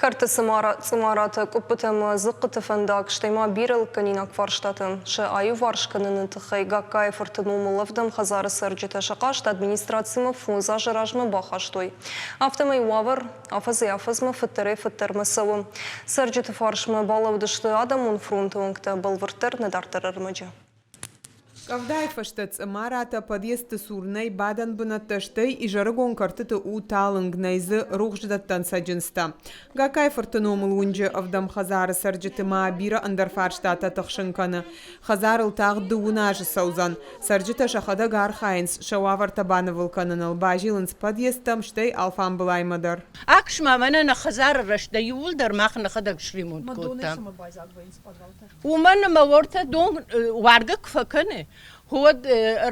Кӕрты цъымараты, къуыппытӕ ӕмӕ дзыхъхъыты фӕндаг, стӕй ма бирӕ лыггӕнинаг фарстатӕ сӕ аиуварс кӕныны тыххӕй Гагкайы-фырты номыл ӕвдӕм хӕдзары цӕрджытӕ сӕ хъаст администрацимӕ фондз азы размӕ бахастой. Афтӕмӕй уавӕр афӕдзӕй-афӕдзмӕ фыддӕрӕй-фыддӕрмӕ цӕуы. Цӕрджыты фарсмӕ балӕудысты адӕмон фронты уӕнгтӕ, бӕлвырддӕр нӕ дарддӕр ӕрмӕджы. Къӕвдайы фӕстӕ цъымаратӕ подъездты цур нӕй бадӕн бынӕттӕ, стӕй изӕрыгон кӕртыты у талынг, нӕй дзы рухсдӕттӕн цӕджындзтӕ. Гагкайы-фырты номыл уынджы ӕвдӕм хӕдзары цӕрджыты ма бирӕ ӕндӕр фарстатӕ тыхсын кӕны. Хӕдзарыл тагъд дыууын азы цӕудзӕн. Цӕрджытӕ сӕхӕдӕг архайынц сӕ уавӕртӕ банывыл кӕныныл, базилынц подъездтӕм, стӕй алфамбылаймӕ дӕр. Акс-ма, мӕнӕ нӕ хӕдзары рӕзтӕ иууылдӕр мах нӕхӕдӕг сремонт кодтам. Уымӕн ӕмӕ уӕртӕ дон уаргӕ куы фӕкӕны, уӕд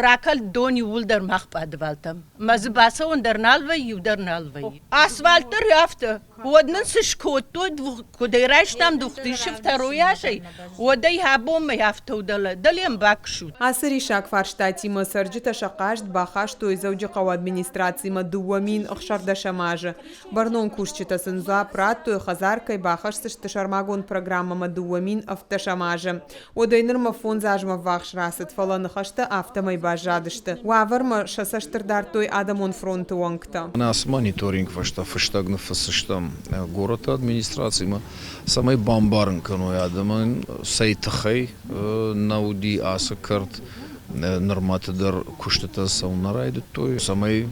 ракӕлд дон иууылдӕр мах пъадвалтӕм. Мӕ дзы бацӕуӕн дӕр нал вӕййы, иу дӕр нал вӕййы. Асфальт дӕр афтӕ. Уӕд нын цы скодтой, куыдӕй райстам духтыйы второй азӕй, уӕдӕй абонмӕ афтӕ у дӕлӕ, дӕле ӕмбӕхсут. Ацы риссаг фарстатимӕ цӕрджытӕ сӕ хъаст бахастой Дзӕуджыхъӕуы администрацимӕ 2016 азы. Бӕрнон кусджытӕ сын дзуапп радтой, хӕдзар кӕй бахӕсдзысты сӕрмагонд программӕмӕ 2017 азы. Уӕдӕй нырмӕ фондз азмӕ ввахс рацыд, фӕлӕ ныхӕстӕ афтӕмӕй баззадысты. Уавӕрмӕ сӕ цӕст ӕрдардтой адӕмон фронты уӕнгтӕ. Ацы мониторинг фӕстӕ фыстӕг ныффыссыстӕм горӕты администрацимӕ, цӕмӕй бамбарын кӕной адӕмӕн, цӕй тыххӕй нӕ уыди ацы кӕрт нырмӕты дӕр куыстытӕ цӕуын нӕ райдыдтой, цӕмӕй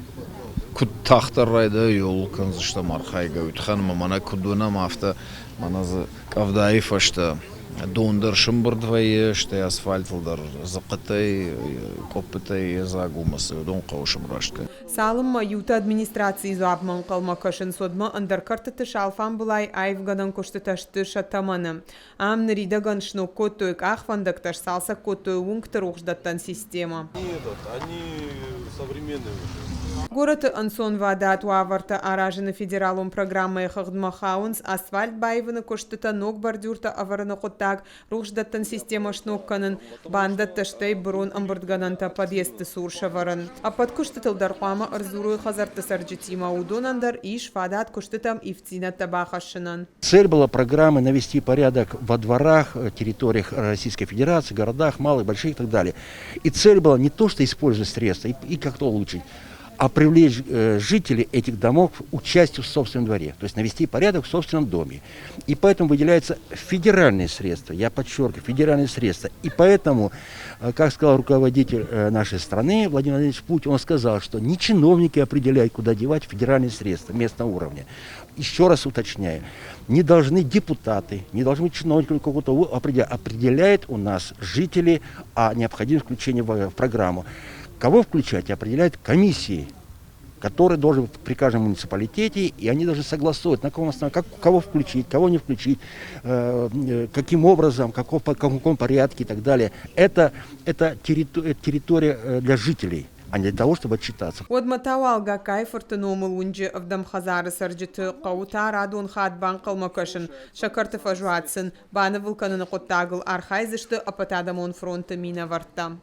куыд тагъддӕр райдайой, ууыл кӕндзыстӕм архайгӕ. Уый тыххӕн ӕмӕ мӕнӕ куыд уынӕм, афтӕ мӕнӕ дзы къӕвдайы фӕстӕ дон дӕр сымбырд вӕййы, стӕй асфальтыл дӕр дзыхъхъытӕй, къоппытӕй йедзаг у ӕмӕ цы уыдон хъӕуы сымраст кӕнын. Цалынмӕ иуты администрацийы дзуапмӕ ӕнхъӕлмӕ кӕсынц, уӕдмӕ ӕндӕр кӕртыты сӕ алфамбылай аивгӕнӕн куыстытӕ сты сӕ тӕмӕны. Ам ныридӕгӕн сног кодтой къахвӕндӕгтӕ, сцалцӕг кодтой уынгты рухсдӕттӕн системӕ. Горӕты ӕнцонвадат уавӕртӕ аразыны федералон программӕйы хыгъдмӕ хауынц асфальт баивыны куыстытӕ, ног бордюртӕ ӕвӕрыны хъуыддаг, рухсдӕттӕн системӕ сног кӕнын, бандӕттӕ, стӕй бырон ӕмбырдгӕнӕнтӕ подъездты цур сӕвӕрын. Ӕппӕт куыстытыл дӕр хъуамӕ ӕрдзурой хӕдзӕртты цӕрджытимӕ, уыдонӕн дӕр ис фадат куыстытӕм ивддзинӕдтӕ бахӕссынӕн. Цель была программы навести порядок во дворах, территориях Российской Федерации, городах, малых, больших и так далее. И цель была не то, что использовать средства и как-то улучшить, а привлечь жителей этих домов к участию в собственном дворе, то есть навести порядок в собственном доме. И поэтому выделяются федеральные средства, я подчеркиваю, федеральные средства. И поэтому, как сказал руководитель нашей страны Владимир Владимирович Путин, он сказал, что не чиновники определяют, куда девать федеральные средства местного уровня. Еще раз уточняю, не должны депутаты, не должны чиновники какого-то определять. Определяет у нас жители о необходимости включения в программу. Кого включать, определяют комиссии, которые должны быть при каждом муниципалитете, и они должны согласовывать, на каком основании, как, кого включить, кого не включить, каким образом, по каком порядке и так далее. Это территория для жителей, а не для того, чтобы отчитаться. Уӕдмӕ та уал Гагкайы-фырты номыл уынджы ӕвдӕм хӕдзары цӕрджыты хъӕуы та радон хатт банхъӕлмӕ кӕсын, сӕ кӕрты фӕзуат сын банывыл кӕныны хъуыддагыл архайдзысты ӕппӕтадӕмон фронты минӕвӕрттӕ.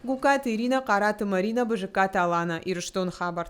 Гугкаты Иринӕ, Хъараты Маринӕ, Бызыккаты Алана, Ирыстон хабӕрттӕ.